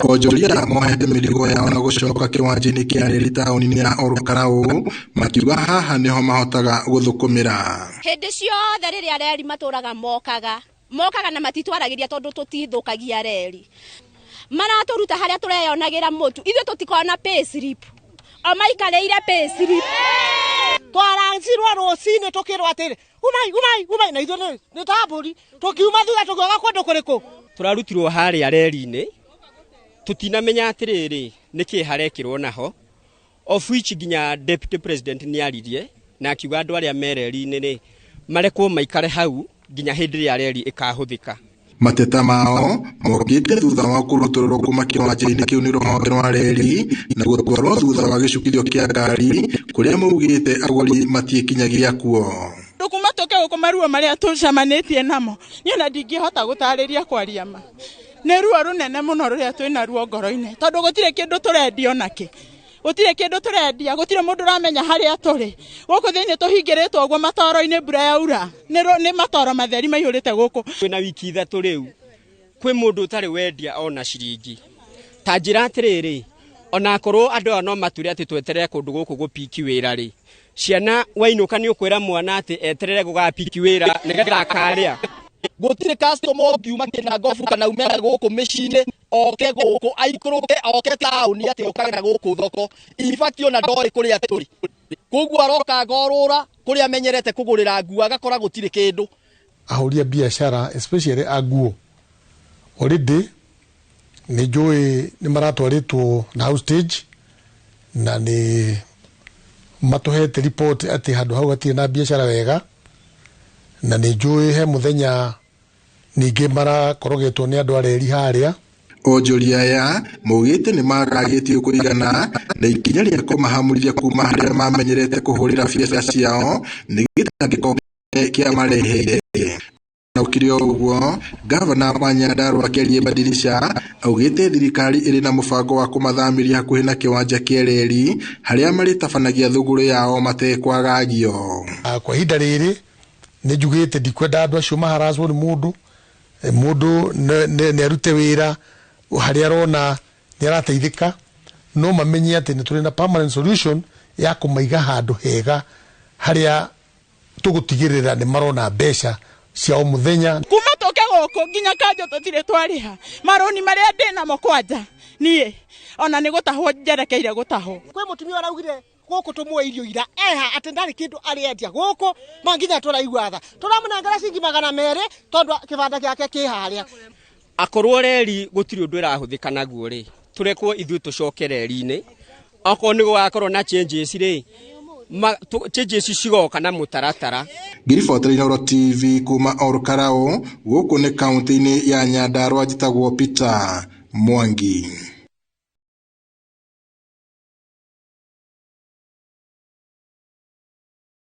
Onjoria mohete mĩrigo yao na gũcoka kĩwanja-inĩ kĩa reri taũni-inĩ ya Olkalau makiuga haha nĩho mahotaga gũthũkũmĩra. Hĩndĩ ciothe rĩrĩa reri matũraga mokaga mokaga na matitwaragĩria tondũ tũtithũkagia reri, maratũruta harĩa tũreyonagĩra mũtu, ithuĩ tũtikoragwo na pay slip, o maikarĩire pay slip. Twaracirwo rũcinĩ tũkĩrwo atĩrĩ, umai umai umai, na ithuĩ nĩ ta mbũri tũkiuma thutha tũkĩoga kũndũ kũrĩkũ. Tũrarutirwo harĩa reri-inĩ tũtinamenya atĩrĩrĩ nĩkĩ harekĩrwo naho, of which nginya deputy president nĩ aririe na akiuga andũ arĩa me reri-inĩ rĩ marekwo maikare hau nginya hĩndĩ ĩrĩa reri ĩkahũthĩka. Mateta mao mokĩte thutha wa kũrutũrũrwo kuma kĩwanja-inĩ kĩu nĩ rũhonge rwa reri na gũtwarwo thutha wa gĩcukithio kĩa ngari kũrĩa maugĩte agũri matiĩkinyagia kuo. Kuma tũke gũkũ maruo marĩa tũcemanĩtie namo niĩ na ndingĩhota gũtarĩria kwaria ma, nĩ ruo rũnene mũno rũrĩa twĩna ruo ngoro-inĩ tondũ gũtirĩ kĩndũ tũrendia onakĩ, gũtirĩ kĩndũ tũrendia, gũtirĩ mũndũ ũramenya harĩa tũrĩ gũkũ thĩinĩ tũhingĩrĩtwo ũguo matoro-inĩ, mbura yaura nĩ matoro matheri maihũrĩte gũkũ. Kwĩna wiki ithatũ rĩu kwĩ mũndũ ũtarĩ wendia ona ciringi, ta njĩra atĩrĩrĩ, ona akorwo andũ aya no mature atĩ tweterere kũndũ gũkũ gũpiki wĩra rĩ, ciana wainũka nĩ ũkwĩra mwana atĩ eterere gũgapiki wĩra nĩgetha akarĩa. Gũtirĩ customer ũngiuma Kĩnangobu kana ume gũkũ mĩciĩ-inĩ oke gũkũ aikũrũke oke taũni atĩ okage na gũkũ thoko, in fact ona ndoĩ kũrĩa tũrĩ, koguo aroka ngorũra kũrĩa amenyerete kũgũrĩra nguo agakora gũtirĩ kĩndũ. Ahũri a biacara especially a nguo already nĩ njũĩ nĩ maratwarĩtwo na hau stage na nĩ matũhete report atĩ handũ hau hatirĩ na biacara wega, na nĩ njũĩ he mũthenya ningĩ marakorogetwo nĩ andũ a reri harĩa. Onjoria aya maugĩte nĩ magagĩtio kũigana na ikinya rĩa kũmahamũrithia kuma harĩa mamenyerete kũhũrĩra biacara ciao nĩ gĩtangĩko kĩa mareheire. Na gũkĩrĩ o ũguo, gavana wa Nyandarua Kĩarie Badilisha augĩte thirikari ĩrĩ na mũbango wa kũmathamĩria hakuhĩ na kĩwanja kĩa reri harĩa marĩtabanagia thũgũrĩ yao matekwagagio. Kwa ihinda rĩrĩ nĩ njugĩte ndikwenda andũ acio maharacwo nĩ mũndũ, mũndũ nĩ arute wĩra harĩa arona nĩ arateithĩka, no mamenye atĩ nĩ tũrĩ na permanent solution ya kũmaiga handũ hega harĩa tũgũtigĩrĩra nĩ marona mbeca cia o mũthenya. Kuma tũke gũkũ nginya kanjũ tũtirĩ twarĩha marũni marĩa ndĩ namo kwanja niĩ ona nĩ gũtahwo njerekeire gũtahwo. Kwĩ mũtumia ũraugire gũkũ tũmũe irio ira eha atĩ ndarĩ kĩndũ arĩendia gũkũ ma nginya tũraigua tha, tũramũnengera ciringi 200 tondũ kĩbanda gĩake kĩ harĩa. Akorwo reri gũtirĩ ũndũ ĩrahũthĩka naguo rĩ, tũrekwo ithuĩ tũcoke reri-inĩ, okorwo nĩ gũgakorwo na changes rĩ, changes cigoka na mũtaratara. Ngĩribotera Inooro TV kuma Olkalau gũkũ nĩ kaunti-inĩ ya Nyandarua, njĩtagwo Peter Mwangi.